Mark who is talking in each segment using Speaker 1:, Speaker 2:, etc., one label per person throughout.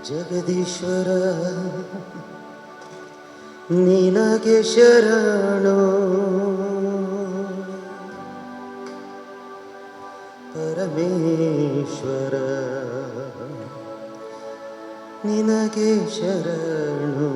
Speaker 1: ಜಗದೀಶ್ವರ ನಿನಗೆ ಶರಣು, ಪರಮೇಶ್ವರ ನಿನಗೆ ಶರಣು.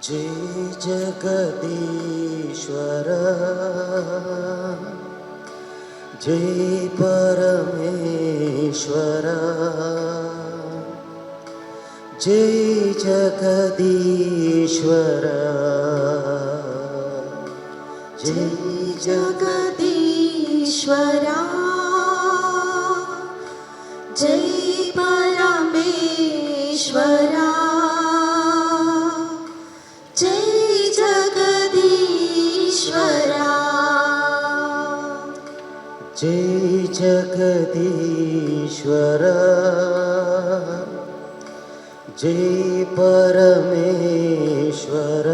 Speaker 1: ಜಯ ಜಗದೀಶ್ವರ, ಜಯ ಪರಮೇಶ್ವರ, ಜಯ ಜಗದೀಶ್ವರ, ಜಯ
Speaker 2: ಜಗದೀಶ್ವರ, ಜೈ ಪರಮೇಶ್ವರ, ಜೈ ಜಗದೀಶ್ವರ.
Speaker 1: ಜಯ ಜಗದೀಶ್ವರ, ಜಯ ಪರಮೇಶ್ವರ,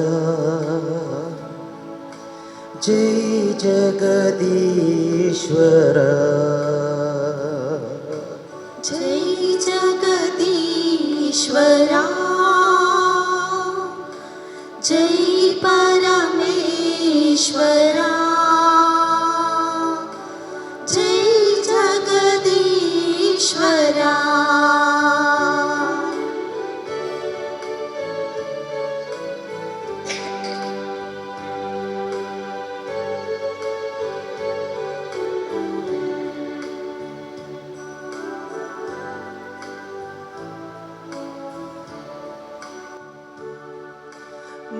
Speaker 1: ಜಯ ಜಗದೀಶ್ವರ.
Speaker 2: ಜೈ ಜಗದೀಶ್ವರ, ಜೈ ಪರಮೇಶ್ವರ, ಜೈ ಜಗದೀಶ್ವರ.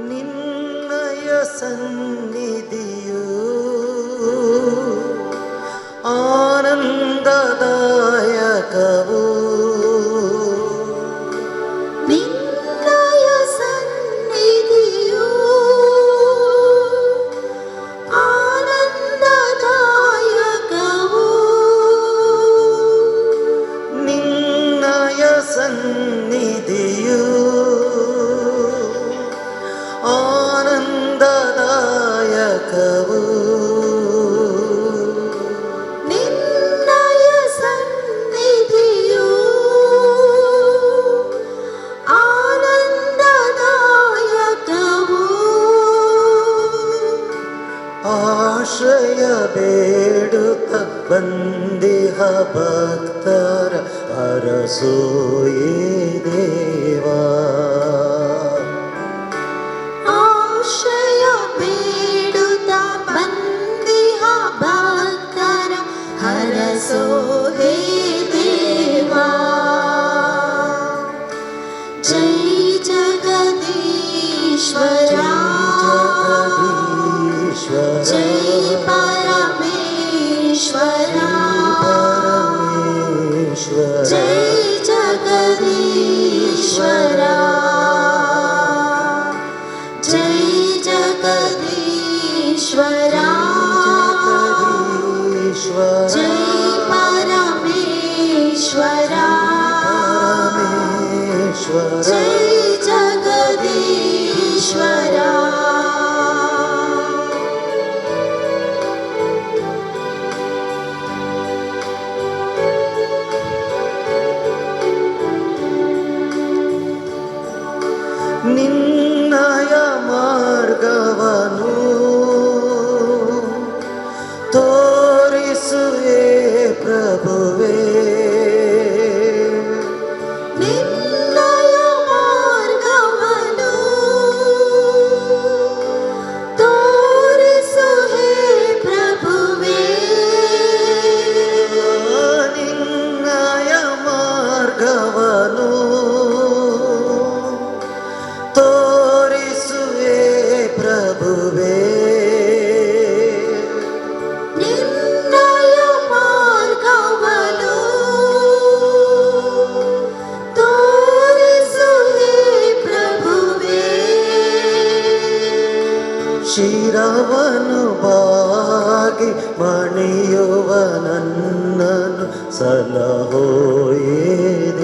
Speaker 1: ನಿನ್ನಯ ಸನ್ನಿಧಿಯು ಆನಂದದಾಯಕವು,
Speaker 2: ನಿನ್ನಯ ಸನ್ನಿಧಿಯು ಆನಂದದಾಯಕವು,
Speaker 1: ನಿನ್ನಯ ಸನ್ನಿಧಿಯು ಆನಂದದಾಯಕವು,
Speaker 2: ನಿನ್ನಯ ಸನ್ನಿಧಿಯು ಆನಂದದಾಯಕವು,
Speaker 1: ಆಶ್ರಯ ಬೇಡುತ್ತ ಬಂದಿಹ ಭಕ್ತರ ಹರಸೋಯೇ ದೇವಾ.
Speaker 2: ಆಶ್ರಯ ಬೇಡುತ್ತ ಬಂದಿಹ ಭಕ್ತರ ಹರಸೋ ಹೇ ದೇವಾ. ಜೈ ಜಗದೀಶ್ವರ,
Speaker 1: ಜಗದೀಶ್ವರ,
Speaker 2: ಜೈ ಪರಮೇಶ್ವರ,
Speaker 1: ಪರಮೇಶ್ವರ,
Speaker 2: ಜೈ ಜಗದೀಶ್ವರ, ಜೈ ಜಗದೀಶ್ವರ,
Speaker 1: ಜಗದೀಶ್ವರ,
Speaker 2: ಜೈ ಪರಮೇಶ್ವರ,
Speaker 1: ಪರಮೇಶ್ವರ,
Speaker 2: ಜೈ ಜಗದೀಶ್ವರ.
Speaker 1: ನಿನ್ನಯ ಮಾರ್ಗವನು ತೋರಿಸುವೆ ಪ್ರಭುವೇ,
Speaker 2: ನಿನ್ನಯ ಮಾರ್ಗವನು ತೋರಿಸು ಹೇ ಪ್ರಭುವೇ,
Speaker 1: ನಿನ್ನಯ ಮಾರ್ಗವನು ತೋರಿಸುವೆ ಪ್ರಭುವೇ,
Speaker 2: ನಿನ್ನಯ ಮಾರ್ಗವನು ತೋರಿಸು ಹೇ ಪ್ರಭುವೇ,
Speaker 1: ಶಿರವನು ಬಾಗಿ ಮಣಿಯುವ ನನ್ನನು ಸಲಹೋಯೇ.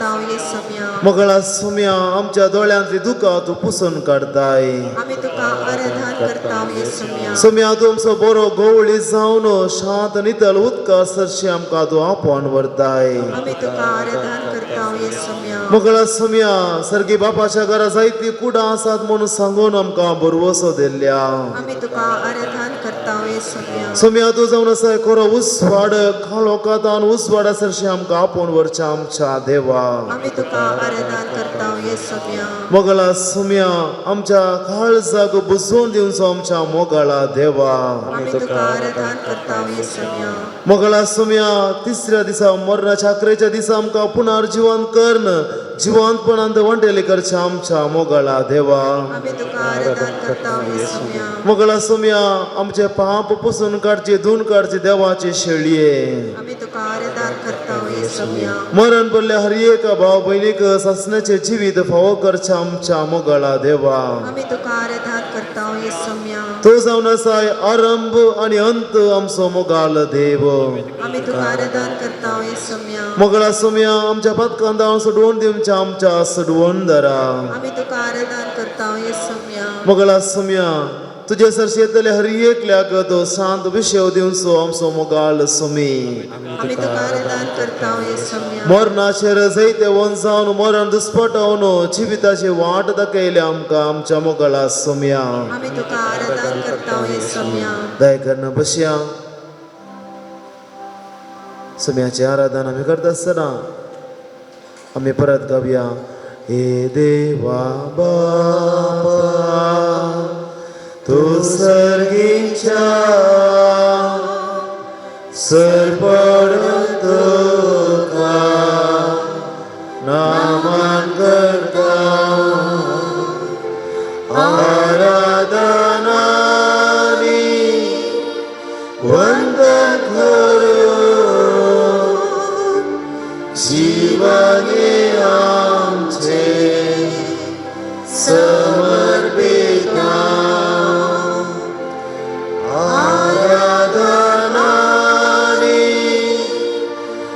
Speaker 2: करता येसम्या.
Speaker 3: मोगळा सुम्या, आमच्या दोळ्यांतली दुकां तूं पुसून काडताय.
Speaker 2: आमी तुका आराधन करता येसम्या.
Speaker 3: सोम्या, तूं आमचो बरो गवळी जावन शांत नितळ उदका सरशी आमकां तूं आपोवन व्हरताय.
Speaker 2: आमी तुका आराधन करता येसम्या.
Speaker 3: मोगळा सुम्या, सर्गी बापाच्या घरा जायती कुडां आसात म्हणून सांगून आमकां भरवसो दिल्ल्या.
Speaker 2: आमी तुका आराधन करता येसम्या.
Speaker 3: सोम्या, तूं जावन आसाय खरो उस्वाड, काळोखांत उस्वाडा सरशी आमकां आपोवन व्हरच्या आमच्या देवा.
Speaker 2: आमी तुका आराधन करता येसम्या.
Speaker 3: मोगळा सुम्या, आमच्या काळजाक बुजोवन दिवचो आमच्या मोगळा देवा.
Speaker 2: आमी तुका आराधन करता येसम्या.
Speaker 3: मोगळा सुम्या, तिसऱ्या दिसा मरणाच्या अकरेच्या दिसा आमकां पुनर्जिवन कर्ण जिवंतपणांत वंटेली करच्या आमच्या मोगळा देवा.
Speaker 2: आमी तुका आराधन करता येसम्या.
Speaker 3: मोगळा सुम्या, आमचे पाप पुसून काडचे धुवन काडचे देवाचे शेळये.
Speaker 2: आमी तुका आराधन करता येसम्या.
Speaker 3: मरण पडल्या हर एका भाव भयणीक सासण्याचे जिवीत फावो करच्या आमच्या मोगळा देवा.
Speaker 2: आमी तुका आराधन करता येसम्या.
Speaker 3: तो जावन आसाय आरंभ आनी अंत आमचो मोगाल देव.
Speaker 2: आमी तुका आराधन करता येसम्या.
Speaker 3: मोगळा सुम्या, आमच्या पातकांदां सोडवून दिवच्या आमच्या सोडवून दरा.
Speaker 2: आमी तुका आराधन करता येसम्या.
Speaker 3: मोगळा सुम्या, तुजे सरशी येतले हर एकल्याक तो शांत विशय दिवचो आमचो मोगाल सुमी.
Speaker 2: आमी तुका आराधन करता येसम्या.
Speaker 3: मरणाचेर जैते वन जावन मरण दुस्पटावन जिविताची वाट दाखयल्या आमकां आमच्या मोगळा सुम्या.
Speaker 2: आमी तुका आराधन करता येसम्या.
Speaker 3: दया करून बसया. सुम्याची आराधना आमी करता आसतना आमी परत गावया. हे देवा बापा, तूं सर्गीच्या सरपडून तुका नामान करता आराधनानी वंदन करून जीवने आमचे समर्पिता आराधनानी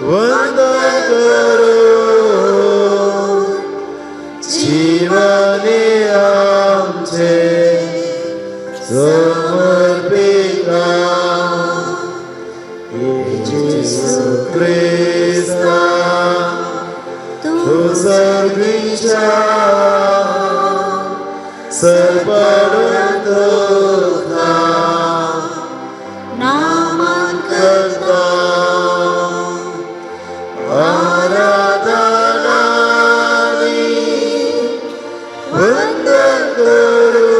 Speaker 3: वंदन करून जीवने आमचे समर्पिता. जेसू क्रिस्ता, तूं सर्गीच्या सरपडून तुका
Speaker 2: नामान
Speaker 3: करता आराधनानी वंदन करून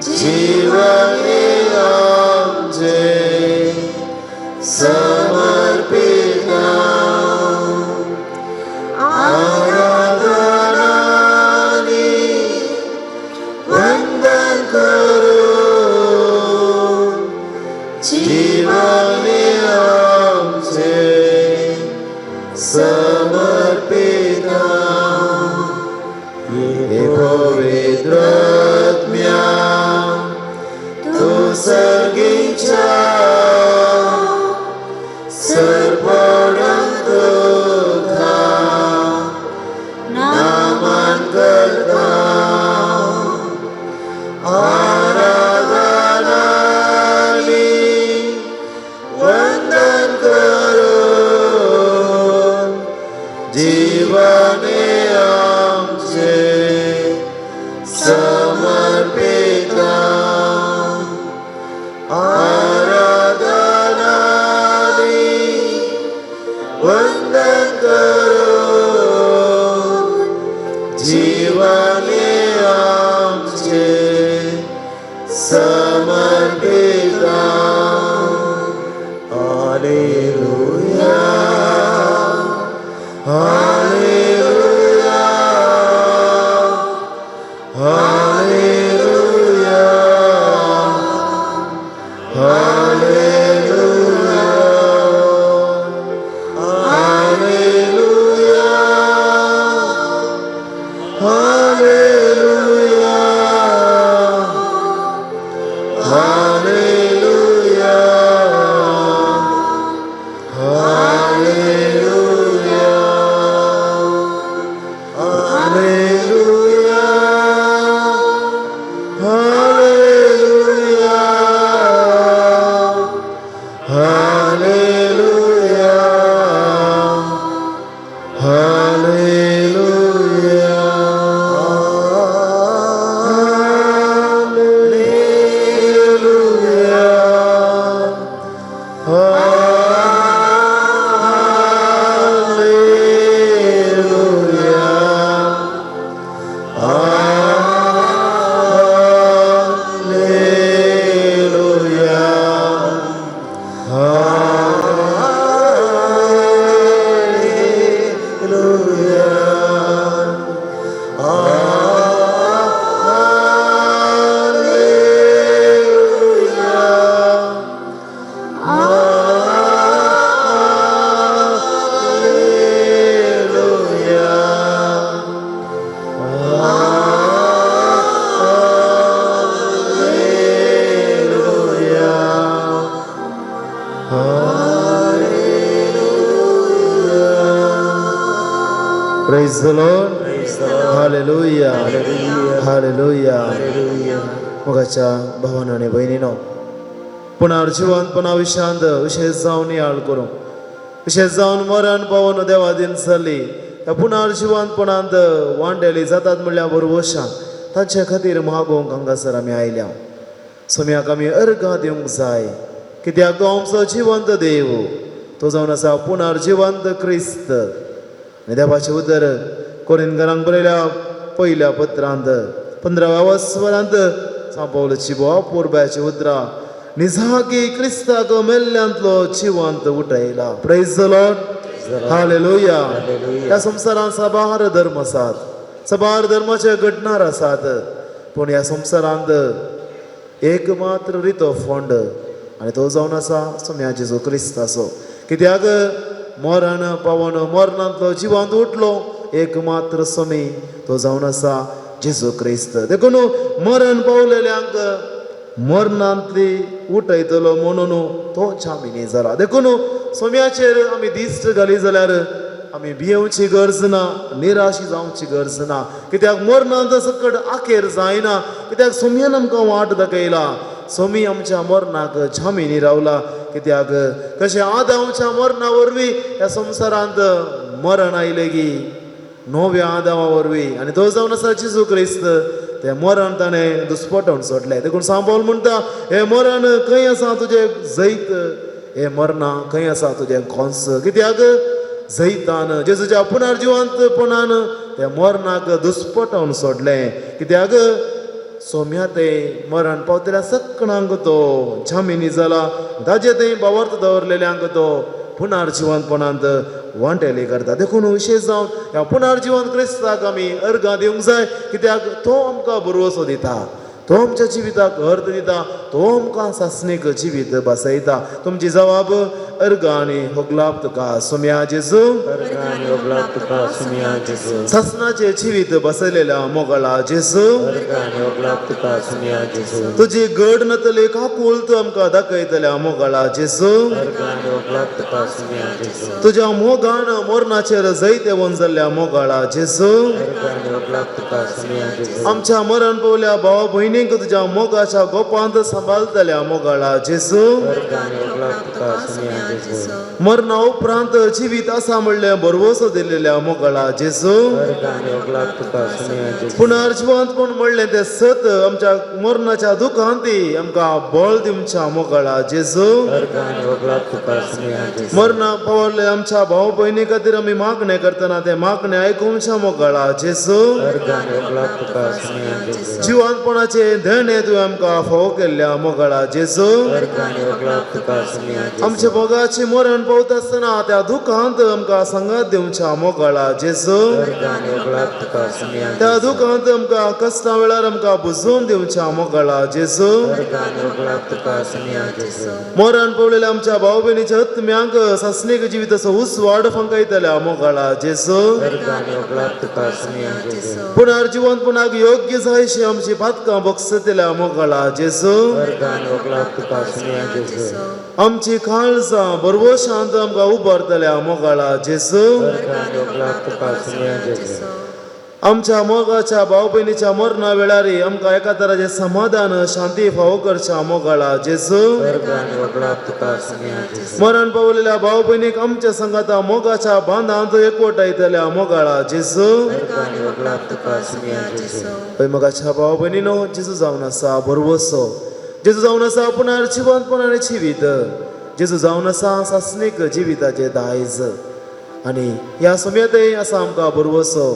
Speaker 3: जीवने आमचे समर्पिता आराधनानी वंदन करून जीवने आमचे समर्पिता. हे पवित्र आत्म्या, तूं सर्गीच्या सरपडून तुका नामान करता आराधनानी वंदन करून जीवने आमचे समर्पिता आराधनानी वंदन करून जीवने आमचे समर्पिता. Hallelujah, hallelujah, hallelujah, hallelujah, hallelujah, hallelujah, hallelujah. Praise the Lord. Hallelujah. Hallelujah. मोगाच्या भावानो आनी भयणीनो, पुनर्जिवंतपणा विशांत विशेश जावन नियाळ करूं, विशेश जावन मरण पावोन देवादीन जाली त्या पुनर्जिवंतपणांत वांटेली जातात म्हणल्यार बरवशान तांचे खातीर मागोवंक हांगासर आमी आयल्या. सोम्याक आमी अर्गां दिवंक जाय, कित्याक तो आमचो जिवंत देव, तो जावन आसा पुनर्जिवंत क्रिस्त. आनी देवाचें उतर कोरिंदकारांक बरयल्या पयल्या पत्रांत 15व्या वस्वरांत सांपवलची पुरब्याची उतरां, निजाकी क्रिस्ताक मेल्ल्यांतलो जिवंत उठयला. Praise the Lord. Hallelujah. ह्या संवसारांत साबार धर्म आसात, साबार धर्माचे घडणार आसात, पूण ह्या संवसारांत एक मात्र रितो फोंड आनी तो जावन आसा सोम्या जेजू क्रिस्ताचो. कित्याक मरण पावन मरणांतलो जिवंत उठलो एक मात्र सोमी, तो जावन आसा जेजू क्रिस्त. देखून मरण पावलेल्यांक मरणांतली उठयतलो म्हणून तो जामिनी जाला. देखून सोम्याचेर आमी दिश्ट घाली जाल्यार आमी भियेवची गरज ना, निराशी जावची गरज ना, कित्याक मरणांत सकट आखेर जायना, कित्याक सोम्यान आमकां वाट दाखयला. सोमी आमच्या मरणाक जामिनी रावला. कित्याक कशें आदांवच्या मरणा वरवीं ह्या संवसारांत मरण आयलें की नव्या आदावा वरवीं, आनी तो जावन आसा जेजू क्रिस्त, तें मरण ताणें दुस्पटोवन सोडलें. देखून सांबोल म्हणटा, हें मरण खंय आसा तुजें जैत, हें मरणा खंय आसा तुजें कोंस? कित्याक जैतान जेजूच्या पुनर्जिवंतपणान तें मरणाक दुस्पटोवन सोडलें. कित्याक सोम्या तें मरण पावतल्या सकणांक तो जामिनी जाला, ताजे थंय भावार्थ दवरलेल्यांक तो पुनर्जिवंतपणांत वांटेली करता. देखून विशेश जावन ह्या पुनर्जिवंत क्रिस्ताक आमी अर्गां दिवंक जाय, कित्याक तो आमकां भरवसो दिता, तो आमच्या जिविताक अर्थ दिता, तो आमकां सासणीक जिवीत बसयता. तुमची जवाब अर्गां आनी होगलाप तुका सोम्या जेजू. सासणाचें जिवीत बसयलेल्या मोगळा जेजू, तुजी घड नतली काकूळ तूं आमकां दाखयतल्या मोगळा जेजू, तुज्या मोगान मरणाचेर जैत येवन जाल्ल्या मोगाळा जेजू, आमच्या मरण पावल्या भाव भयणींक तुज्या मोगाच्या गोपांत सांबाळतल्या मोगाळा जेजू, मरणा उपरांत जिवीत आसा म्हणलें भरवसो दिलेल्या मोगाळा जेजू, पुनर्जिवंतपण म्हणलें तें सत आमच्या मरणाच्या दुखांती आमकां बळ दिवच्या मोगाळा जेजू, मरणा पावले आमच्या भाव भयणी खातीर आमी मागणें करतना तें मागणें आयकुच्या मोगाळा जेजू, जिवंतपणाचें देणें तुवें आमकां फावो केल्ल्या मोगाळा जेजू, आमच्या मोगाची मरण पावता आसतना त्या दुखांत आमकां सांगात दिवच्या मोगाळा जेजू, त्या दुखांत आमकां कश्टां वेळार आमकां बुजोवन दिवच्या मोगाळा जेजू, मरण पावलेल्या आमच्या भाव भयणीच्या आत्म्यांक सासणीक जिविताचो उजवाड फांकायतल्या मोगाळा जेजू, पुनर्जिवंतपणाक योग्य जायशी आमची पातकां बगसतल्या मोगाळा जेजू, आमची काळजां बरवशांत आमकां उबारतल्या मोगाळा जेजू, आमच्या मोगाच्या भाव भयणीच्या मरणा वेळार आमकां एका तराचें समाधान शांती फावो करच्या मोगाळा जेजू, मरण पावलेल्या भाव भयणीक आमच्या संगाता मोगाच्या बांदांत एकवटायतल्या मोगाळा जेजू. हय मोगाच्या भाव भयणीनो, जेजू जावन आसा भरवसो, जेजू जावन आसा पुनर्जिवंतपण आनी जिवीत, जेजू जावन आसा सासणीक जिविताचें दायज. आनी ह्या सम्यातय आसा आमकां भरवसो,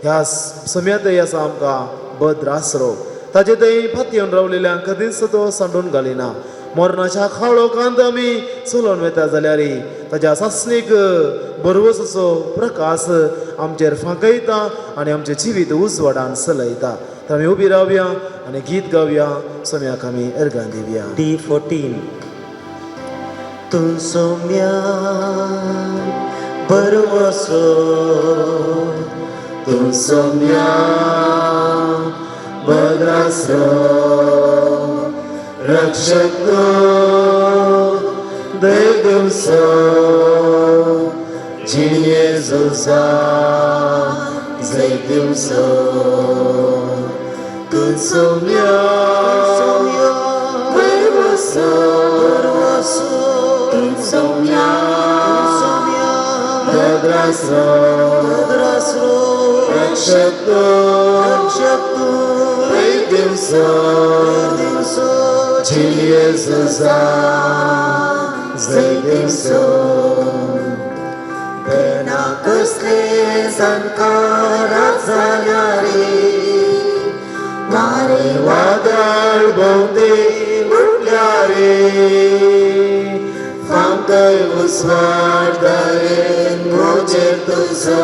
Speaker 3: ह्या सम्यातय आसा आमकां भद्र आसरो. ताजे थंय फातयेवन रावलेल्यांक कदीच तो सांडून घालिना. मरणाच्या काळोखांत आमी चलोवन वता जाल्यार ताज्या सासणीक भरवसाचो प्रकाश आमचेर फांकयता आनी आमचें जिवीत उजवाडान चलयता. तर आमी उबी रावया आनी गीत गावया, सोम्याक आमी अर्गां दिवया.
Speaker 1: D14. तूं सोम्या भरवसो, तूं सोम्या भद्रासरो, रक्षक देवसो जिणेजुजा. जैत दिवचो तूं सोम्या भरवसो तूं सोम्या भद्रासरो रक्षक तूं वैर दिवचो जिणये झुजा जैत दिवचो
Speaker 2: तेन्ना कसले संकारात जाल्या रे वारे
Speaker 1: वादळ भोंवते उठल्या रे फांकय उस्वाड दरेन म्हजेर तुजो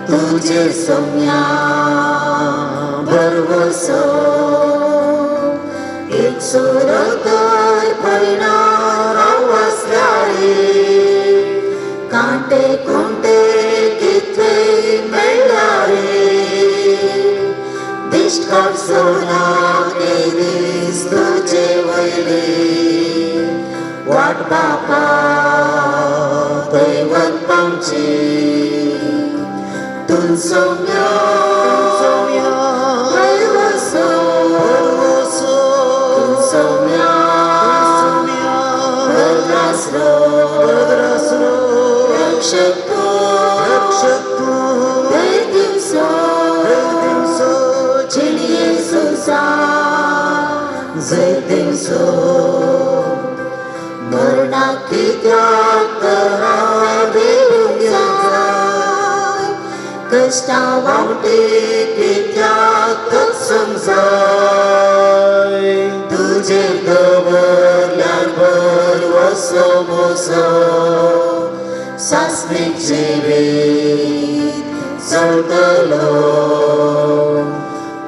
Speaker 2: तुजे सोम्या भरवसो एक सुरतर पयणार हांव आसल्या रे कांटे कुंटे कितले मेळ्ळ्या रे दिश्ट काडचो ना दीस तुजे वयली वाट बापा थंय वचपाची तूं सोम्या भरवसो तूं सोम्या भद्रासरो रक्षक तूं वैर दिवचो जिणये झुजा जैत दिवचो मरणाक कित्याक तर हांवें जाय कश्टां वावटे कित्याक तत्सूंक जाय तुजेर दवरल्यार भरवसो म्हजो सासणीक जिवीत चलतलो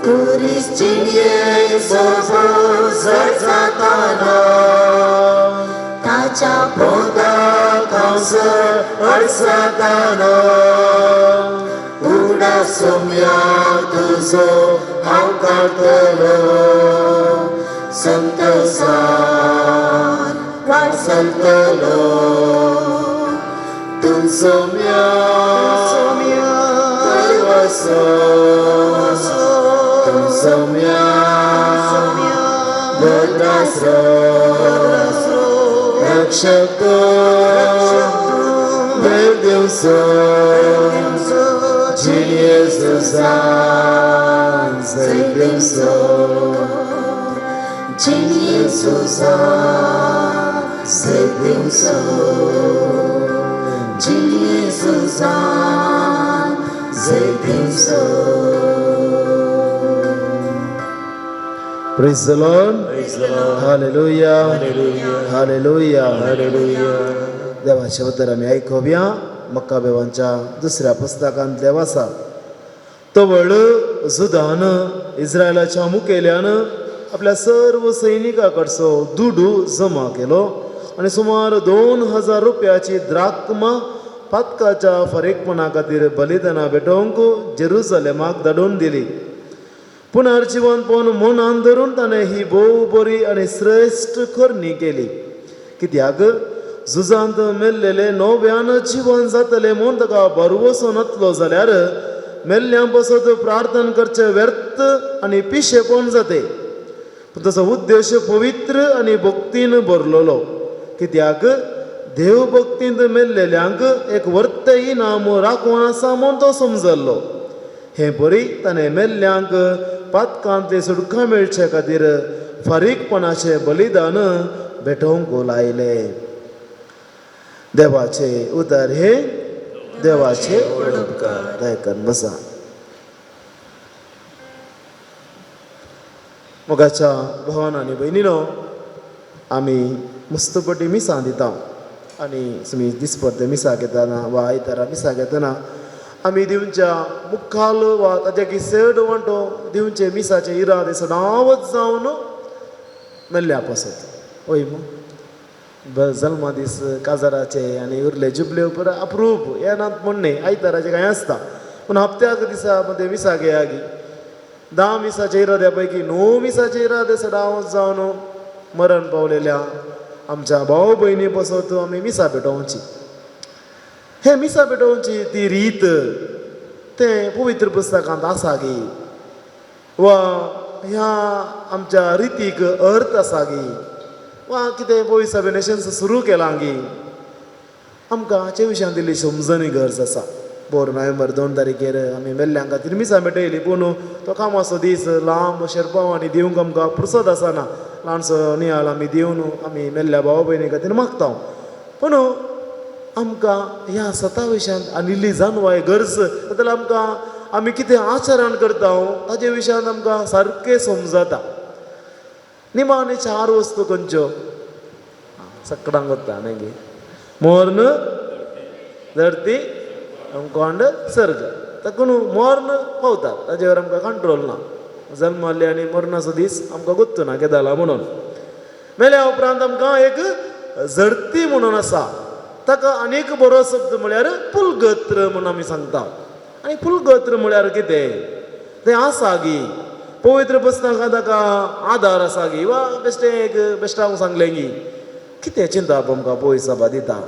Speaker 2: कुरीस जिणये जड जाताना ताच्या
Speaker 1: पोंदाक हांव अडसताना उडास सोम्या तुजो हांव काडटलो
Speaker 2: संतोसान वाट
Speaker 1: चलतलो तूं सोम्या भरवसो तूं सोम्या भद्रासरो रक्षक तूं वैर दिवचो जिणये झुजान जैत दिवचो
Speaker 2: जिणये झुजा जैत दिवचो जिणये झुजान जैत दिवचो.
Speaker 3: Praise the Lord.
Speaker 1: Praise the Lord.
Speaker 3: Hallelujah.
Speaker 1: Hallelujah.
Speaker 3: Hallelujah.
Speaker 1: Hallelujah.
Speaker 3: देवाचे उतर आमी आयकुया. मक्काबेवांच्या दुसऱ्या पुस्तकांत देव आसा. तवळ जुदान इस्रायलाच्या मुखेल्यान आपल्या सर्व सैनिका कडचो दुडू जमा केलो आनी सुमार 2000 रुपयाची द्राक्मा पातकाच्या फारीकपणा खातीर बलिदानां भेटोवंक जेरुजलेमाक धाडून दिली. पुनर्जिवनपण मनान धरून ताणें ही भोव बरी आनी श्रेश्ठ करणी केली. कित्याक झुजांत मेल्लेले नव्यान जिवन जातलें म्हूण ताका भरवसो नातलो जाल्यार मेल्ल्यां पासत प्रार्थना करचें व्यर्थ आनी पिशेपण जाते. पूण ताचो उद्देश पवित्र आनी भक्तीन भरलेलो. कित्याक देव भक्तींत मेल्लेल्यांक एक वर्त इनाम राखून आसा म्हूण तो समजल्लो. हे परी ताणें मेल्ल्यांक पातकांतली सुटका मेळचे खातीर फारीकपणाचें बलिदान भेटोवंक लायलें. देवाचे उतर हे देवाचे उपकार. दयाकरून बसा. मोगाच्या भावान आनी भयणीनो, आमी मुस्तपटी मिसां दिता आनी तुमी दिसपट्टे मिसां घेतना वा आयतारा मिसां घेतना आमी दिवच्या मुखाल वा ताच्या की चड वांटो दिवचे मिसाचे इरादे सदांच जावन मेल्ल्या पासत वय मू जल्मा दीस काजाराचे आनी उरले जुबले उपर अप्रूप येनात म्हण न्ही आयताराचे कांय आसता. पूण हप्त्याक दिसा मदें मिसां घेया गी 10 मिसाच्या इराद्या पैकी 9 मिसाचे इरादे सदांच जावन मरण पावलेल्या आमच्या भाव भयणी पासत आमी मिसां भेटोवची. हे मिसां भेटोवची ती रीत तें पवित्र पुस्तकांत आसा गी वा ह्या आमच्या रितीक अर्थ आसा गी वा कितें पवित्र सभेन सुरू केलां गी, आमकां हाचे विशयान दिल्ली समजणी गरज आसा. बोर नोव्हेंबर 2 तारखेर आमी मेल्ल्यां खातीर मिसां भेटयली, पूण तो कामाचो दीस लांब शेरपाव आनी दिवंक आमकां पुरसत आसना. ल्हानसो नियाळ आमी दिवन आमी मेल्ल्या भावा भयणी खातीर मागता. पूण आमकां ह्या सता विशयांत आनी इल्ली जाणवाय गरज जाल्यार आमकां आमी कितें आचरण करता ताजे विशयांत आमकां सारकें समजता. निमाणे 4 वस्तू खंयच्यो सकडांक वता न्ही गे, मोर्न धरती कोंड सर्ग. ताका न्हू मोर्न पावता ताजेर आमकां कंट्रोल ना. जल्मल्ले आनी मरणाचो दीस आमकां गोत्तू ना केदाला म्हणून. मेल्या उपरांत आमकां एक झडती म्हणून आसा, ताका आनीक बरो शब्द म्हळ्यार पुलगत्र म्हणून आमी सांगता. आनी पुलगत्र म्हळ्यार कितें तें आसा गी पवित्र पुस्तकां ताका आदार आसा गी वा बेश्टें एक बेश्टें हांव सांगलें गी कितें चिंताप आमकां पळय सभा दिता.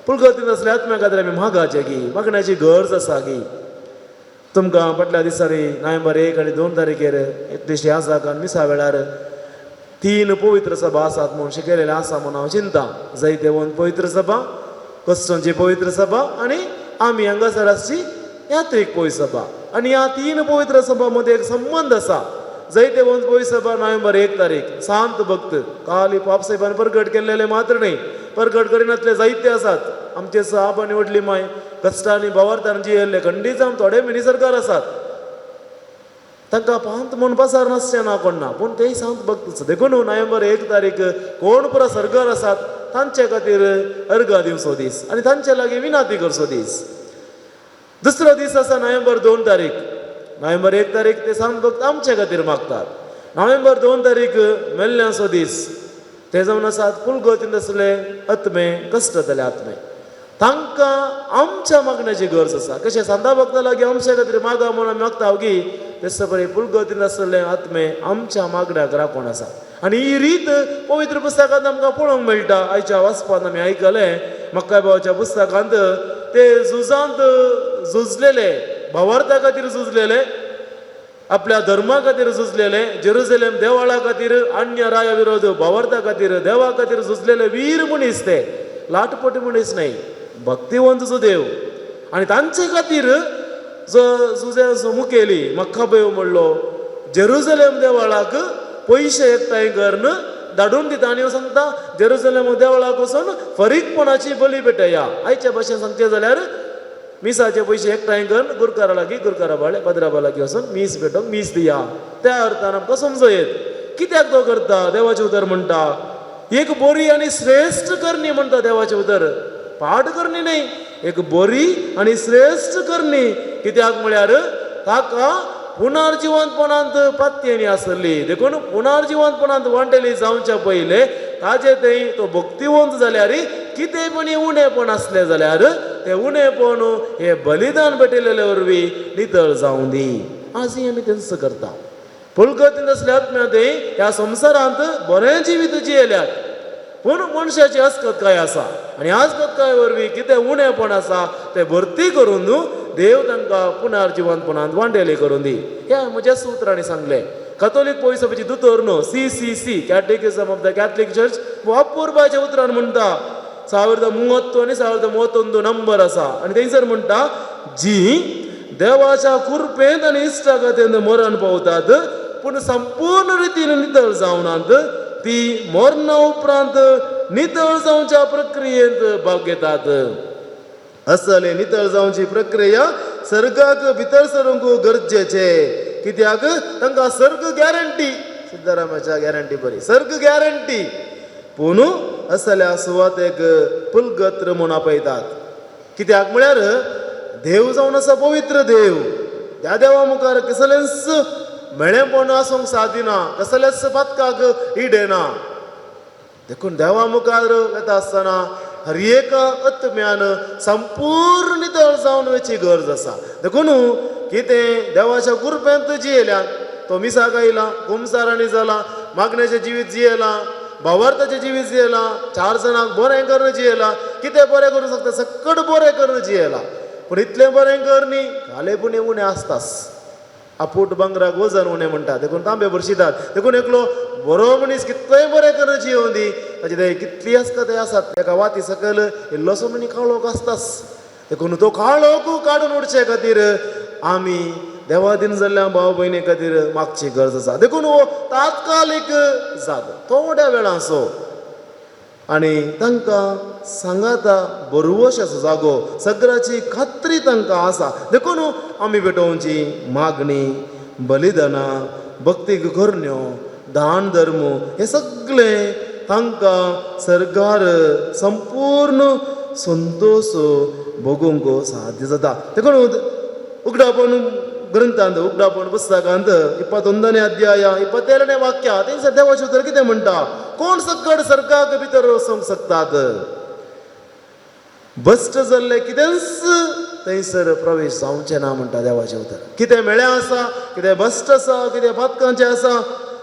Speaker 3: पुलगतीन आसल्या आत्म्या खातीर आमी मागाचें गी, मागण्याची गरज आसा गी. तुमकां फाटल्या दिसांनी नोव्हेंबर 1 आनी 2 तारखेर एटलिस्ट ह्या जागान मिसा वेळार 3 पवित्र सभा आसात म्हूण शिकयलेलें आसा म्हूण हांव चिंता. जैतेवंत पवित्र सभा, कस्टोंची पवित्र सभा आनी आमी हांगासर आसची यात्रीक पवित्र सभा. आनी ह्या 3 पवित्र सभा मदीं एक संबंद आसा. जैतेवंत पवित्र सभा नोव्हेंबर 1 तारीख सांत भक्त काली पापसाहेबान परगट केल्लेले मात्र न्हय, परगट करिनातले जायते आसात. आमचे साब आनी व्हडली माय कश्टांनी भावार्थान जियेल्ले खंडीत जावन थोडे मिनीसरकार आसात, तांकां पांत म्हूण पासार नासचें ना कोण ना, पूण तेय सांत भक्त. देखून नोव्हेंबर 1 तारीख कोण पुरा सरकार आसात तांचे खातीर अर्घा दिवचो दीस आनी तांचे लागीं विनाती करचो दीस. दुसरो दीस आसा नोव्हेंबर 2 तारीख. नोव्हेंबर 1 तारीख ते सांत भक्त आमचे खातीर मागतात. नोव्हेंबर 2 तारीख मेल्ल्यांचो दीस, ते जावन आसात पुलगतीन आसले आत्मे, कश्ट जाले आत्मे, तांकां आमच्या मागण्याची गरज आसा. कशें सांता भक्ता लागीं आमच्या खातीर मागा म्हूण आमी मागता गी, तेच परी पुलगतीन आसले आत्मे आमच्या मागण्याक राखून आसा. आनी ही रीत पवित्र पुस्तकांत आमकां पळोवंक मेळटा. आयच्या वाचपांत आमी आयकलें मक्काय भावाच्या पुस्तकांत ते झुजांत झुजलेले, भावार्था खातीर झुजलेले, आपल्या धर्मा खातीर झुजलेले, जेरुजलेम देवळा खातीर, अन्य राया विरोध भावार्था खातीर, देवा खातीर झुजलेले वीर मनीस ते, लाटपटी मनीस न्हय, भक्तिवंत जो देव. आनी तांचे खातीर जो झुजाचो मुखेली मक्काबेव म्हणलो जेरुजलेम देवळाक पयशे एकठांय करून धाडून दिता आनी सांगता जेरुजलेम देवळाक वचून फरीकपणाची बली पेटया. आयच्या भाशेन सांगचें जाल्यार मिसाचे पयशे एकठांय करून गुरकारा लागीं, गुरकारा बाळे पदराबा लागीं वचून मीस पेटोवंक मीस दिया. त्या अर्थान आमकां समजो येत कित्याक तो करता. देवाचें उतर म्हणटा एक बरी आनी श्रेश्ठ करणी म्हणटा देवाचें उतर, पाड करणी न्हय, एक बरी आनी श्रेश्ठ करणी. कित्याक म्हळ्यार ताका पुनर्जिवंतपणांत पातयेनी आसली. देखून पुनर्जिवंतपणांत वांटेली जावच्या पयलें ताजे थंय तो भक्तिवंत जाल्यार कितें पण उणेपण आसलें जाल्यार तें उणेपण हे बलिदान पेटयलेले वरवीं नितळ जावं दी. आजूय आमी तेंच करता. पुलगतीन आसल्या आत्म्या ते ह्या संवसारांत बरें जिवीत जियेल्यात, पूण मनशाची आस्कतकाय आसा आनी आस्कतकाय वरवीं कितें उणेपण आसा तें भरती करून देव तांकां पुनर्जिवंतपणांत वांटेली करून दी. ह्या म्हज्या सुत्रांनी सांगलें. कथोलीक पयसोपाची दोतोर न्हू, C C C catechism of the Catholic church अपुरबायच्या उतरान म्हणटा 1030 आनी 1031 नंबर आसा आनी थंयसर म्हणटा जी देवाच्या कुरपेंत आनी इश्टागतीन मरण पावतात पूण संपूर्ण रितीन नितळ जावनात ती मरणा उपरांत नितळ जावच्या प्रक्रियेंत भाग घेतात. असले नितळ जावची प्रक्रिया सर्गाक भितर सरूंक गरजेचे. कित्याक तांकां सर्ग गॅरंटी, सिद्धारामाच्या गॅरंटी बरी सर्ग गॅरंटी. पूण असल्या सुवातेक पुलगत्र म्हूण आपयतात. कित्याक म्हळ्यार देव जावन आसा पवित्र देव, त्या देवा मुखार कसलेंच मेळेपण आसूंक सादिना, कसलेंच पातकाक इडेना. देखून देवा मुखार वेता आसतना हर एका आत्म्यान संपूर्ण नितळ जावन वचची गरज आसा. देखून कितें देवाच्या कुरपेंत जियेल्यात, तो मिसाक आयला, कुमसारांनी जाला, मागण्याचें जिवीत जियेला, भावार्थाचें जिवीत जियेला, 4 जाणांक बरें करून जियेला, कितें बरें करूं शकता सकट बरें करून जियेला. पूण इतलें बरें कर न्ही काले पुणें उणें आसतास. आपूट भांगराक वजन उणें म्हणटा, देखून तांबे भरशितात. देखून एकलो बरो मनीस कितलोय बरें करून जियोवं दी, ताचे ते कितली आसता ते आसात, एका वाती सकयल इल्लोसो मनी काळोख आसतास. देखून तो काळोख काडून उडचे खातीर आमी देवादीन जाल्ल्या भाव भयणी खातीर मागची गरज आसा. देखून हो तात्कालीक जागो थोड्या वेळाचो आनी तांकां सांगाता बरवशाचो जागो सगळ्याची खात्री तांकां आसा. देखून आमी भेटोवची मागणी, बलिदानां, भक्तीक करण्यो, दान धर्म हे सगळें तांकां सरकार संपूर्ण संतोश भोगूंक साध्य जाता. देखून उगडापण ग्रंथांत, उगडापण पुस्तकांत 21 अध्याय 27 वाक्य थंयसर देवाचें उतर कितें म्हणटा? कोण सकड सरकाक भितर वचूंक शकतात? भश्ट जाल्लें कितेंच थंयसर प्रवेश जावचें ना म्हणटा देवाचें उतर. कितें मेळ्ळें आसा, कितें भश्ट आसा, कितें पातकांचें आसा,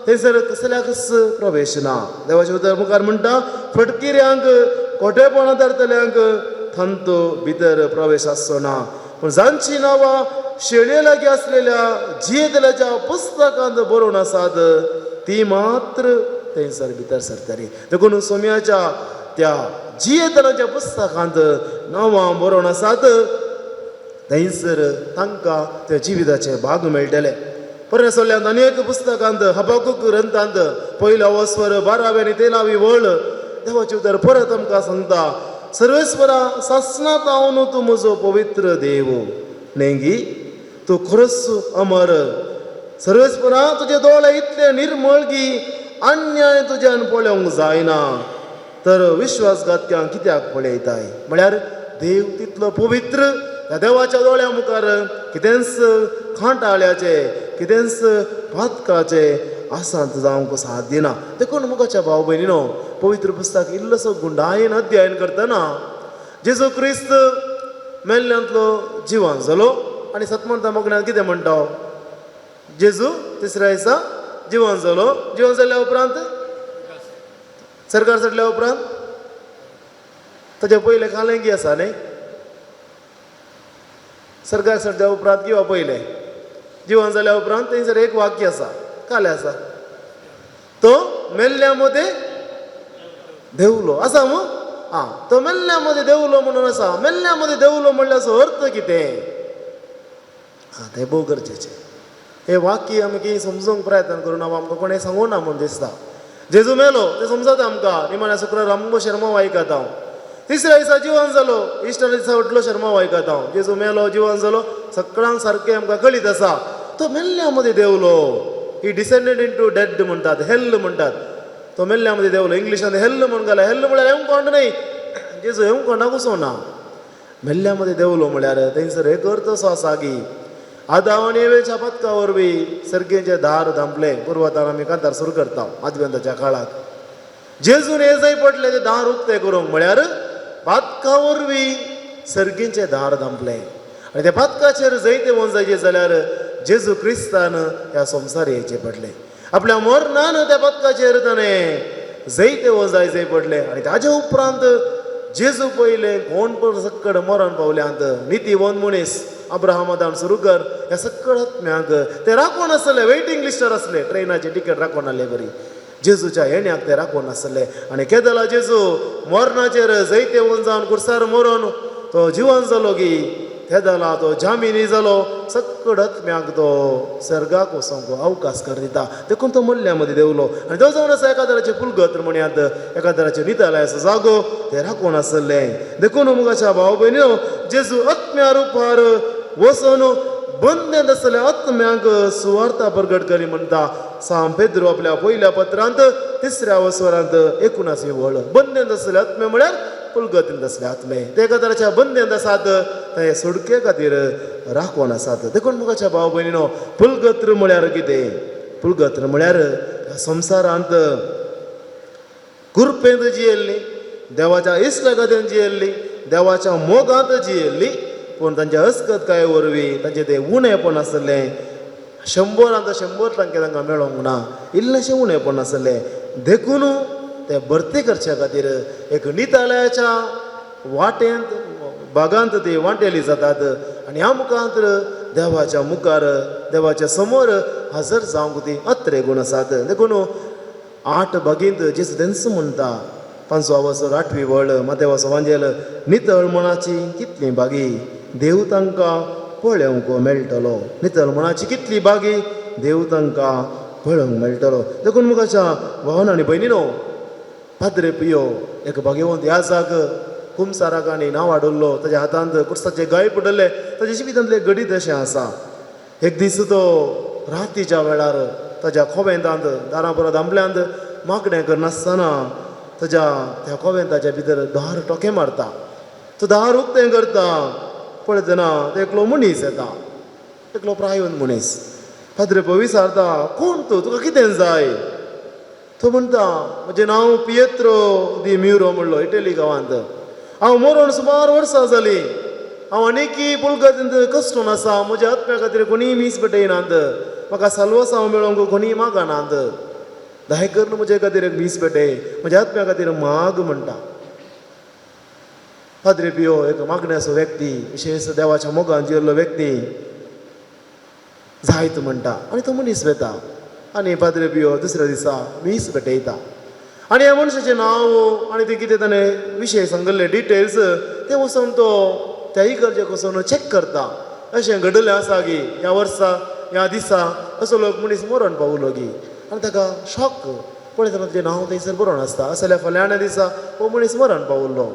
Speaker 3: थंयसर कसल्याकच प्रवेश ना. देवाचें उतर मुखार म्हणटा, फटकिऱ्यांक, खोटेपणां धरतल्यांक तांचो भितर प्रवेश आसचो ना, पूण जांची नांवां शेळये लागीं आसलेल्या जियेतल्याच्या पुस्तकांत बरोवन आसात ती मात्र थंयसर भितर सरतली. देखून सोम्याच्या त्या जियेतल्याच्या पुस्तकांत नांवां बरोवन आसात थंयसर तांकां त्या जिविताचे भाग मेळटले. परत सोल्यांत अनेक पुस्तकांत, हबाकूक ग्रंथांत पयलो अवस्वर 12वी आनी 13वी वळ देवाचें उतर परत आमकां सांगता, सर्वेस्वरा सासणांत हांव तूं म्हजो पवित्र देव, नेंगी तूं खरोच अमर. सर्वेस्वरा तुजे दोळे इतले निर्मळ की अन्याय तुज्यान पळोवंक जायना, तर विश्वासघातक्यांक कित्याक पळयताय? म्हळ्यार देव तितलो पवित्र, ह्या देवाच्या दोळ्या मुखार कितेंच खांटाळ्याचें, कितेंच पातकाचें आसात जावंक साथ दिना. देखून मुखाच्या भाव भयणीनो, पवित्र पुस्तक इल्लोसो गुंडायेन अध्ययन करतना जेजू क्रिस्त मेल्ल्यांतलो जिवन जालो आनी सतमंता मगण्यात कितें म्हणटा? जेजू तिसऱ्या दिसा जिवन जालो. जिवन जाल्या उपरांत सरकार चडल्या उपरांत ताच्या पयलें खालेंगी आसा न्ही, सरकार चडल्या उपरांत किंवा पयलें जिवन जाल्या उपरांत थंयसर एक वाक्य आसा, कालें आसा, तो मेल्ल्या मदें देवलो आसा मू. आं, तो मेल्ल्या मदें देवलो म्हणून आसा. मेल्ल्या मदें देवलो म्हणल्यार अर्थ कितें? आं, तें भोव गरजेचें. हें वाक्य आमी कितें समजूंक प्रयत्न करूं ना, आमकां कोणें सांगूं ना म्हूण दिसता. जेजू मेलो तें समजता आमकां, निमाण्या शुक्रार आमगो शर्माव आयकता हांव. तिसऱ्या दिसा जिवन जालो, इश्टर दिसा व्हडलो शर्माव आयकता हांव. जेजू मेलो, जिवन जालो, सगळ्यांक सारकें आमकां कळीत आसा. तो मेल्ल्या मदें देवलो, ही डिसेंडेड इन टू डेड म्हणटात, हेल्ल म्हणटात. तो मेल्ल्या मदें देवलो, इंग्लिशांत हेल्ल म्हूण घाला. हेल्ल म्हळ्यार हेमकोंड न्हय, जेजू हेमकोंडाक वचूंक ना. मेल्ल्या मदें देवलो म्हळ्यार थंयसर एक अर्थ असो आसा की आदाव आनी एवेच्या पातका वरवीं सर्गेचें दार धांपलें. पुर्वतान आमी कांतार सुरू करता आदवेंताच्या काळाक. जेजून हे जंय पडलें तें दार उक्तें करूंक, म्हळ्यार पातका वरवीं सर्गींचें दार धांपलें आनी त्या पातकाचेर जैते जायचें जाल्यार जेजू क्रिस्तान ह्या संवसार येवचें पडलें. आपल्या मरणान त्या पातकाचेर ताणें जैते जायचें पडलें आनी ताजे उपरांत जेजू पयलें कोण पण सक्कड मरण पावल्यांत नितीवंत मनीस अब्राहमादान सुरू कर ह्या सक्कड आत्म्यांक ते राखून आसले, वेटिंग लिस्टार आसले, ट्रेनाचे टिकेट राखून आसले बरी जेजूच्या येण्याक ते राखून आसले. आनी केदला जेजू मरणाचेर जैतेवंत जावन कुर्सार मरोन तो जिवन जालो की तेदला तो जामिनी जालो, सक्कड आत्म्यांक तो सर्गाक वचोंक अवकाश कर दिता. देखून तो मल्ल्या मदीं देंवलो आनी तो जावन आसा एका तराचें पुलगत म्हणयात, एका तराचें नितळायेचो जागो ते राखून आसले. देखून मुगाच्या भाव भयणीनो, जेजू आत्म्या रुपार वचून बंदेंत आसलेल्या आत्म्यांक सुवार्ता प्रगट करी म्हणटा सांत पेद्रो आपल्या पयल्या पत्रांत 3ऱ्या वसवरांत 79 वळ. बंदेंत आसले आत्मे म्हळ्यार पुलगतींत आसले आत्मे, ते एका तराच्या बंदेंत आसात, ते सुटके खातीर राखून आसात. देखून मुखाच्या भाव भयणीनो, पुलगत्र म्हळ्यार कितें? पुलगत्र म्हळ्यार संवसारांत कुरपेंत जियेल्ली, देवाच्या इश्टागतीन जियेल्ली, देवाच्या मोगांत जियेल्ली, पूण तांच्या अस्कतकाये वरवीं तांचें तें उणेपण आसलें. 100रांत 100 तांकां तांकां मेळोंक ना, इल्लेशें उणेपण आसलें. देखून ते भरती करच्या खातीर एक नितालयाच्या वाटेंत भागांत ती वांटेली जातात आनी ह्या मुखांत देवाच्या मुखार देवाच्या समोर हजर जावंक ती अत्रे गुण आसात. देखून 8 बागींत जेजू तेंच म्हणटा, 5 वसर 8वी वळ मातेवाचो वांजेल, नितळ मनाची कितली बागी देव तांकां पळोवंक मेळटलो. नितळ मनाची कितली बागी देव तांकां पळोवंक मेळटलो. देखून मुखाच्या भावन आनी भयणीनो, पाद्रे पियो एक भाग्यवंत याजाक कुमसाराक आनी नांव हाडुल्लो, ताज्या हातांत कुर्साचे गाय पडले, ताज्या जिवितांतलें घडीत अशें आसा. एक दीस तो रातीच्या वेळार ताज्या कोवेंतांत दारां परत दामल्यांत मागणें करनासतना ताज्या त्या कोवेंताच्या भितर दार टोके मारता. तो दार उक्तें करता, पळयतना तो एकलो मनीस येता, एकलो प्रायवंत मनीस. पाद्रे पो विचारता, कोण तूं, तुका कितें जाय? तो म्हणटा, म्हजें नांव पियेत्रो दी म्युरो म्हणलो, इटली गांवांत. हांव मरोण सुमार वर्सां जालीं, हांव आनीकी पुलगतींत कश्टून आसा, म्हज्या आत्म्या खातीर कोणीय मीस पेटयनात, म्हाका साल्वासांव मेळोवंक कोणीय मागनात, दाय करून म्हजे खातीर एक मीस पेटय, म्हज्या आत्म्या खातीर माग म्हणटा. पाद्रे पियो एक मागण्याचो व्यक्ती, विशेश देवाच्या मोगान जियेल्लो व्यक्ती, जायत म्हणटा आनी तो मनीस वेता आनी पाद्रे पियो दुसऱ्या दिसा मीस पेटयता आनी ह्या मनशाचें नांव आनी तें कितें ताणें विशय सांगिल्ले डिटेल्स ते वचून तो त्या इगर्जेक वचून चॅक करता, अशें घडिल्लें आसा गी ह्या वर्सा ह्या दिसा असो लोक मनीस मरण पावलो गी. आनी ताका शॉक, पळयतना ताचें नांव थंयसर बरोवन आसता, अशें जाल्यार फल्याण्या दिसा हो मनीस मरण पावल्लो.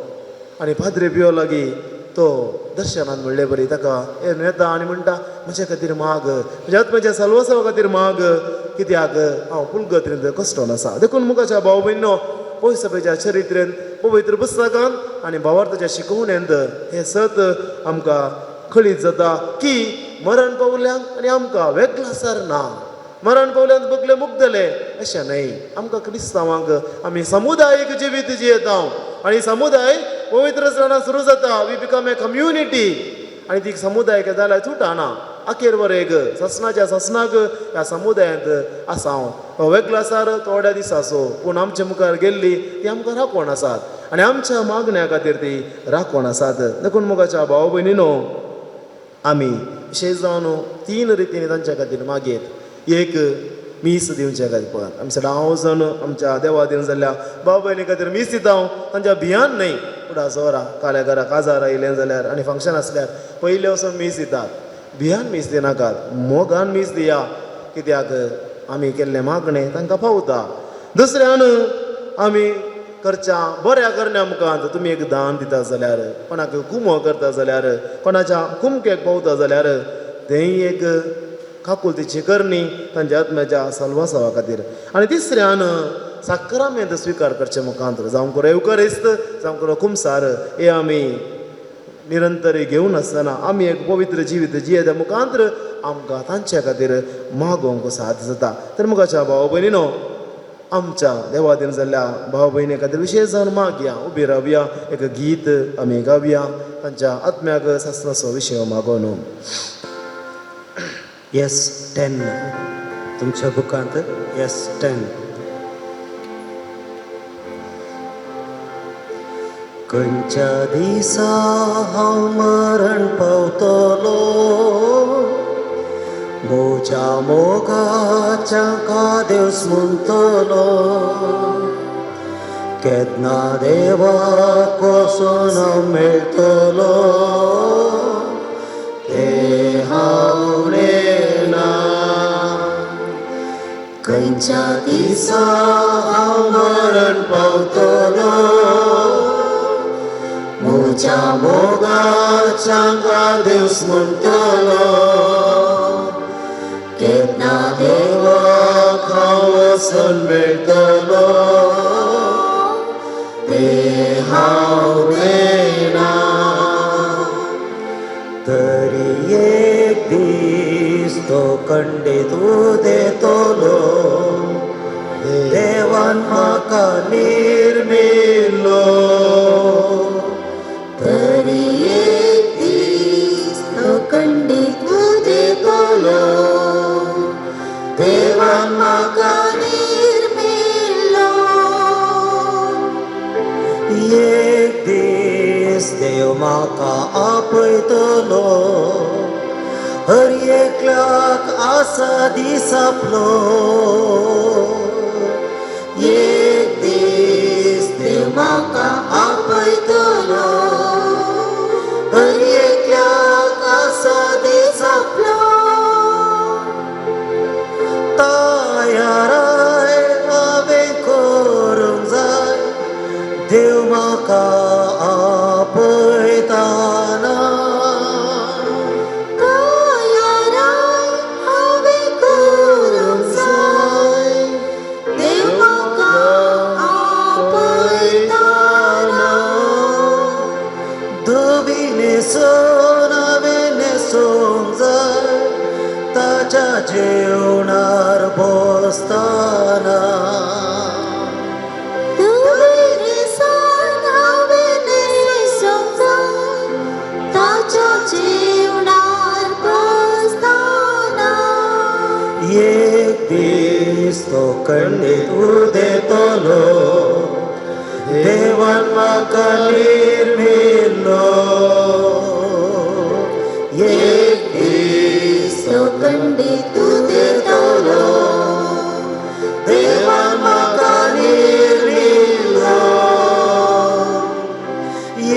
Speaker 3: आनी पाद्रे पियो लागीं तो दर्शनान म्हणले बरी ताका येता आनी म्हणटा, म्हज्या खातीर माग, म्हज्या आत्म्याच्या साल्वासावा खातीर माग, कित्याक हांव पुलगत्रींत कश्टोन आसा. देखून मुखाच्या भाव भयणीनो, पयसभेच्या चरित्रेन पवित्र पुस्तकान आनी भावार्थाच्या शिकोवणेंत हें सत आमकां कळीत जाता की मरण पावल्यांक आनी आमकां वेगळासार ना. मरण पावल्यांत बगले मुगदले अशें न्हय, आमकां क्रिस्तांवांक आमी समुदायीक जिवीत जियेता आनी समुदाय पवित्र स्नानान सुरू जाता. We become a community आनी ती समुदाय जाल्यार तुटना. अखेर वरेग ससनाच्या ससनाक ह्या समुदायांत आसा हांव, हो वेगळो आसार थोड्या दिसाचो, पूण आमच्या मुखार गेल्ली ती आमकां राखण आसात आनी आमच्या मागण्या खातीर ती राखण आसात. देखून मुखाच्या भाव भयणीनो, आमी विशेश जावन 3 रितीन तांच्या खातीर मागयेत. एक मीस दिवच्या खातीर, पळयात आमी सदांच जावन आमच्या देवा दिवन जाल्ल्या भाव भयणी खातीर मीस दिता, तांच्या भियान न्हय. फुडां सोरा काल्या घरा काजार आयलें जाल्यार आनी फंक्शन आसल्यार पयलें वचून मीस दितात, भियान मीस दिनाकात, मोगान मीस दिया, कित्याक आमी केल्लें मागणें तांकां पावता. दुसऱ्यान आमी करच्या बऱ्या करण्या मुखांत तुमी एक दान दिता जाल्यार, कोणाक कुमो करता जाल्यार, कोणाच्या कुमकेक पावता जाल्यार तेंय एक काकुलतीची करणी तांच्या आत्म्याच्या साल्वासावा खातीर. आनी तिसऱ्यान साक्रामेंत स्विकार करचे मुखांत, जावं करो येवकरिस्त, जावं करो कुमसार, हे आमी निरंतर घेवन आसतना आमी एक पवित्र जिवीत जियेता मुखांत आमकां तांच्या खातीर मागोवंक साध्य जाता. तर मुखाच्या भाव भयणीनो, आमच्या देवादीन जाल्ल्या भाव भयणी खातीर विशेश जावन मागया, उबी रावया, एक गीत आमी गावया तांच्या आत्म्याक सासणाचो विशय मागोवन.
Speaker 4: S10 तुमच्या बुकांत S10. खंयच्या दिसा हांव मरण पावतलो, म्हज्या मोगाच्या कादेस म्हणटलो, केन्ना देवाक वचून हांव मेळटलो तें हांव नेणा. खंयच्या दिसा हांव मरण पावतलो, म्हज्या मोगाच्या कादेस म्हणटलो, केन्ना देवाक हांव वचून मेळटलो तें हांव नेणा. तरी एक दीस तो खंडीत उदेतलो, देवान म्हाका निर्मिल्लो.
Speaker 2: तरी एक दीस तो खंडीत उदेतलो, देवान म्हाका निर्मिल्लो.
Speaker 4: एक दीस देव म्हाका आपयतलो, हर एकल्याक आसा दीस आपलो.
Speaker 2: एक दीस देव म्हाका आपयतलो, हर एकल्याक आसा दीस आपलो.
Speaker 4: तयाराय हांवें करूंक जाय, देव म्हाका आपयताना.
Speaker 2: तयाराय हांवें करूंक जाय, देव म्हाका आपयताना.
Speaker 4: धवी न्हेसून हांवें न्हेसूंक जाय, ताच्या जेवणार बसताना.
Speaker 2: धवी न्हेसून हांवें न्हेसूंक जाय, ताच्या जेवणार बसताना.
Speaker 4: एक दीस तो खंडीत उदेतलो, देवान म्हाका निर्मिल्लो. एक दीस
Speaker 2: तो खंडीत उदेतलो,
Speaker 4: देवान म्हाका निर्मिल्लो.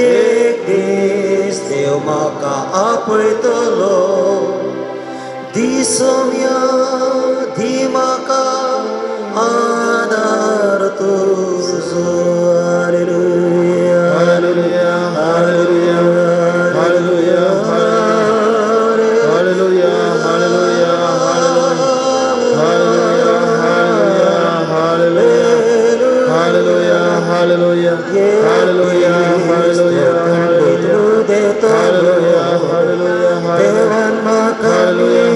Speaker 4: एक दीस देव म्हाका आपयतलो, दी सोम्या दी म्हाका आदार तुजो. Hallelujah.
Speaker 3: Hallelujah, hallelujah, hallelujah, hallelujah, hallelujah, hallelujah, hallelujah, hallelujah, hallelujah, hallelujah, hallelujah, hallelujah, hallelujah,
Speaker 4: देवान म्हाका
Speaker 3: hallelujah,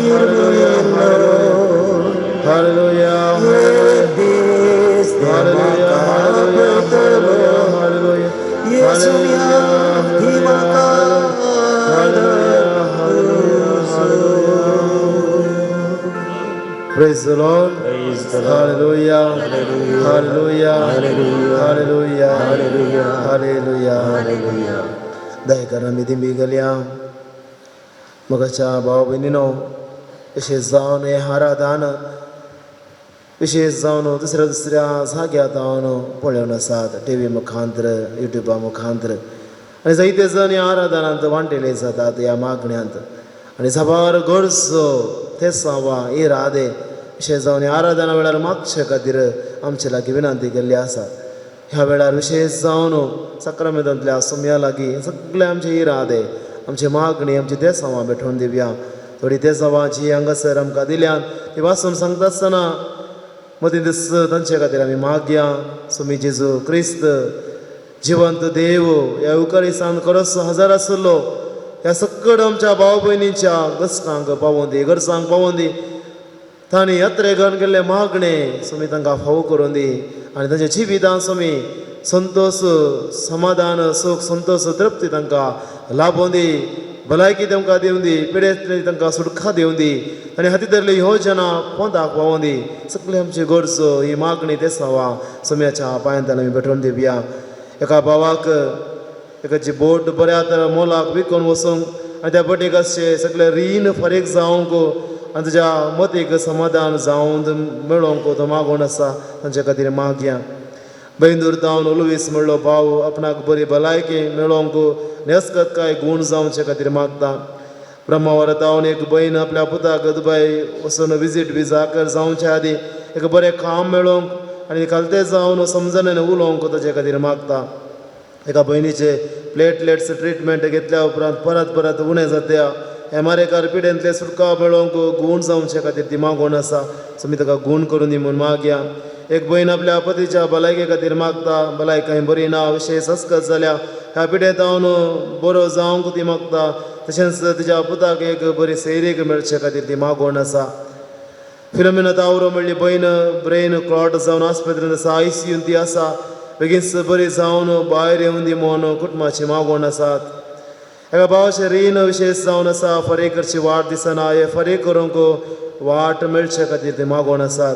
Speaker 3: hallelujah,
Speaker 4: एक दीस देव
Speaker 3: hallelujah,
Speaker 4: म्हाका
Speaker 3: hallelujah,
Speaker 4: आपयतलो,
Speaker 3: hallelujah,
Speaker 4: येसुया दी म्हाका
Speaker 3: hallelujah,
Speaker 4: आदार.
Speaker 3: Praise the Lord.
Speaker 4: Praise the Lord.
Speaker 3: Hallelujah.
Speaker 4: Hallelujah.
Speaker 3: Hallelujah.
Speaker 4: Hallelujah.
Speaker 3: Hallelujah.
Speaker 4: Hallelujah.
Speaker 3: Hallelujah.
Speaker 4: Hallelujah.
Speaker 3: दयेकर आमी दिंबी गेल्या मोगाच्या भाव भयणीनो, विशेष जावन हें आराधन विशेष जावन दुसऱ्या दुसऱ्या जाग्यार जावन पळोवन आसात, टिवी मुखांतर, युट्युबा मुखांतर, आनी जायते जाण ह्या आराधनांत वांटेले जातात ह्या मागण्यांत आनी साबार गरजो तेसांवा इरादे विशेष जावन ह्या आराधना वेळार मागचे खातीर आमचे लागीं विनंती केल्ली आसा. ह्या वेळार विशेष जावन साक्रामेंतांतल्या सोम्या लागीं सगळे आमचे इरादे, आमची मागणी, आमची देसांवां भेटोवन दिवया. थोडी देसांवां जी हांगासर आमकां दिल्यान ती वाचून सांगता आसतना मदीं दीस तांचे खातीर आमी मागया. सोमी जेजू क्रिस्त जिवंत देव ह्या उकारिसान खरोच हजर आसलो, ह्या सकड आमच्या भाव भयणीच्या गसकांक पावोवन दी, गरजांक पावोवन दी. तांणी यात्रे घालून केल्ले मागणे स्वामी तांकां फावो करून दी आनी तांच्या जिवितान स्वामी संतोश, समाधान, सुख, संतोश, तृप्ती तांकां लाभोवन दी, भलायकी तांकां दिवन दी, पिडेंतली तांकां सुटका दिवन दी आनी हाती धरली योजना पोंदाक पावोवन दी. सगळे आमची गरजो ही मागणी ते सवा सोम्याच्या पांयांत आमी भेटोवन दिवया. एका भावाक एकाची बोट बऱ्या तर मोलाक विकून वचूंक आनी त्या बोटीक अशें सगळें रीण फारीक जावंक आनी तुज्या मतीक समाधान जावन मेळोवंक तो मागोवन आसा, तांचे खातीर मागया. बैंदूर तावन लुवीस म्हणलो भाव आपणाक बरी भलायकी मेळोवंक नेस्कत काय गूण जावचे खातीर मागता. ब्रह्मावर तावन एक भयण आपल्या पुताक दुबाय वचून विजीट विजा कर जावचे आदी एक बरें काम मेळोवंक आनी खालते जावन समजणेन उलोवंक ताचे खातीर मागता. एका भयणीचे प्लेटलेट्स ट्रिटमेंट घेतल्या उपरांत परत परत उणें जाता, एमआरएकार पिडेंतले सुटका मेळोवंक गूण जावचे खातीर ती मागोवन आसा, सो आमी ताका गूण करून दी म्हूण मागया. एक भयण आपल्या पतीच्या भलायके खातीर मागता, भलायकी कांय बरी ना, विशेष अस्कत जाल्या, ह्या पिडेंत हांव बरो जावंक ती मागता. तशेंच तिच्या पुताक एक बरी सैरीक मेळचे खातीर ती मागोवन आसा. फिलोमिना तावरो म्हणली भयण ब्रेन क्लॉट जावन आस्पत्रेंत आसा, आयसीयून ती आसा, बेगीन बरी जावन भायर येवन दी म्हूण कुटुंबाची मागवण आसात. एका भावाचें रीण विशेष जावन आसा, फारीक करची वाट दिसना, हे फारीक करूंक वाट मेळचे खातीर ते मागोवन आसात.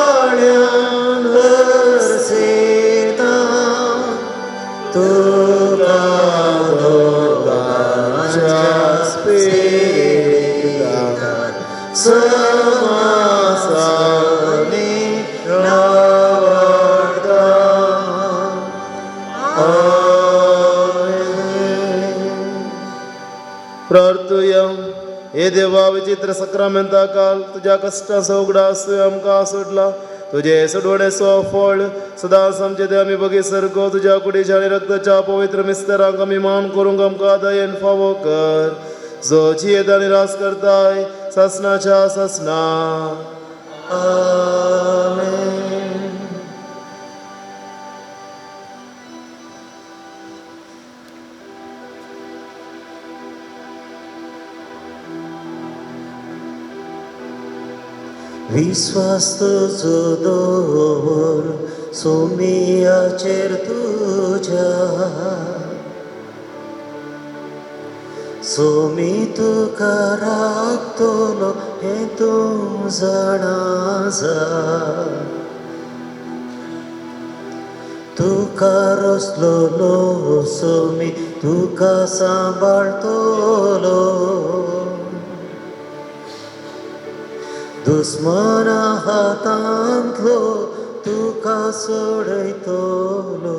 Speaker 4: तुका
Speaker 3: दोगांच्या स्पिरितान समासानी रावता. प्रार्थुया. हे देवा, विचित्र सक्रामेंता काल तुज्या कश्टांचो उगडास तुवें आमकां सोडला. तुजे सोडवणेचो फळ सदांच आमचे ते आमी बगी सारको तुज्या कुडीच्या आनी रक्ताच्या पवित्र मिस्तरांक आमी मान करूंक आमकां दयेन फावो कर, जो जियेत आनी रास करताय सासनाच्या सासना.
Speaker 4: विश्वास तुजो दवर सोमियाचेर तुज्या, सोमी तुका राखतलो हें तूं जाणा जा. तुका रसलोलो सोमी तुका सांबाळतलो, दुस्मना हातांतलो तुका सोडयतलो.